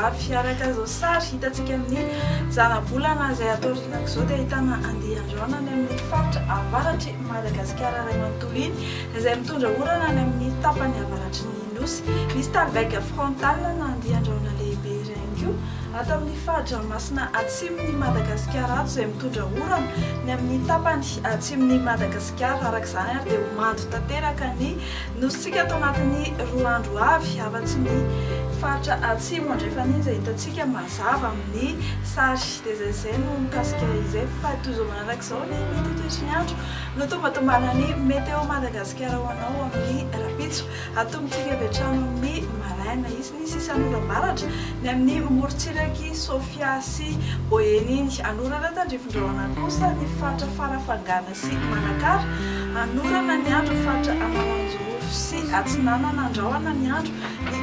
avy. Araka izao sary hitantsika amin'ny zanabolana izay ato aorianako izao dia ahitana andian-drahona any amin'ny faritra avaratr'i Madagasikara iray manontolo iny izay mitondra orana any amin'ny tapany avaratry ny Nosy. Misy talbeg frontal na andian-drahona lehibe iray ihany koa ato amin'ny fari-dranomasina atsimon'i Madagasikara ato izay mitondra orana ny amin'ny tapany atsimon'i Madagasikara. Araka izany ary dia ho mando tanteraka ny Nosintsika ato anatin'ny roa andro ho avy, afa-tsy ny faritra atsimo andrefana iny izay hitantsika mazava amin'ny sary. Dia izay izay no mikasika izay fa toy izao manaraka izao ny mety ho toetry ny andro no tombatombanan'ny Météo Madagasikara ho anao amin'ny rahampitso. Atombotsika avy hatrany amin'ny maraina. Hisy ny sisan'oram-baratra ny amin'ny morontsirak'i Sofia sy Boeny iny. Hanorana tandrifin-drahona kosa ny faritra Farafangana. sy Manakara, hanorana ny andro ny faritra Analanjirofo sy Atsinanana, andrahona ny andro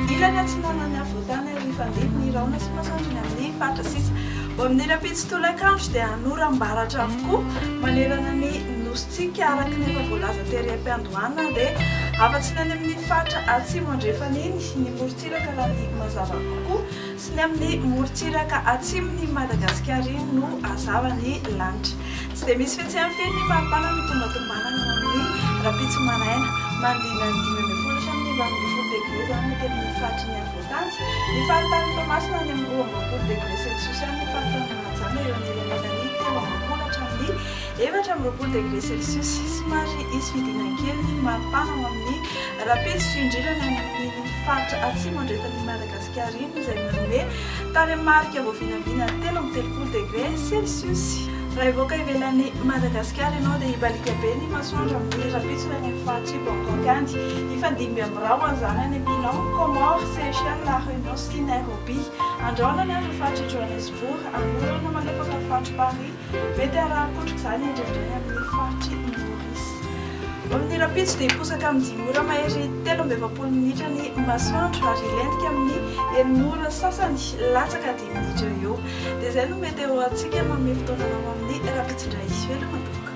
ny ilany atsinanan'ny afovoantany ary hifandimby ny rahona sy masoandro ny amin'ny faritra sisa. Ho amin'ny rahampitso tolakandro dia hanoram-baratra avokoa manerana ny Nosintsika araka ny efa voalaza tery am-piandohana dia afa-tsy ny any amin'ny faritra atsimo andrefana iny ny morontsiraka raha ny mazava kokoa sy ny amin'ny morontsiraka atsimon'i Madagasikara iny no hazava ny lanitra. Tsy dia misy fihetseham firy ny maripana no tombatombanana ho amin'ny rahampitso maraina. Manodidina ny 15 hatramin'ny 18 degre izany ny aty amin'ny faritry ny afovoantany. Ny faritanin'i Toamasina any amin'ny 22 degre celsius any, ny faritanin'i Mahajanga eo anelanelan'ny 23 hatramin'ny 24 degre celsius. Somary hisy fidinany kely ny maripana ho amin'ny rahampitso, indrindra ny any amin'iny faritra atsimo andrefan'i Madagasikara iny izay manome Tarehimarika vao vinavina 33 degre celsius. Raha hivoaka ivelan'i Madagasikara ianao dia hibaliaka be ny masoandro amin'ny rahampitso any amin'ny faritr'i Bangkok any. Hifandimby amin'ny rahona izany any Milan, Comores, Seychelles, La Réunion sy Nairobi. Andrahona ny andro ny faritr'i Johannesburg, hanorana malefaka ny faritr'i Paris. Mety harahan-kotroka izany indraindray amin'ny faritr'i Maurice. Amin'ny rahampitso dia hiposaka amin'ny dimy ora mahery 43 minitra ny masoandro ary hilentika amin'ny enina ora sasany latsaka dimy minitra eo. Dia izay no météo antsika manome fotoana anao amin'ny rahampitso indray. Veloma tompoko.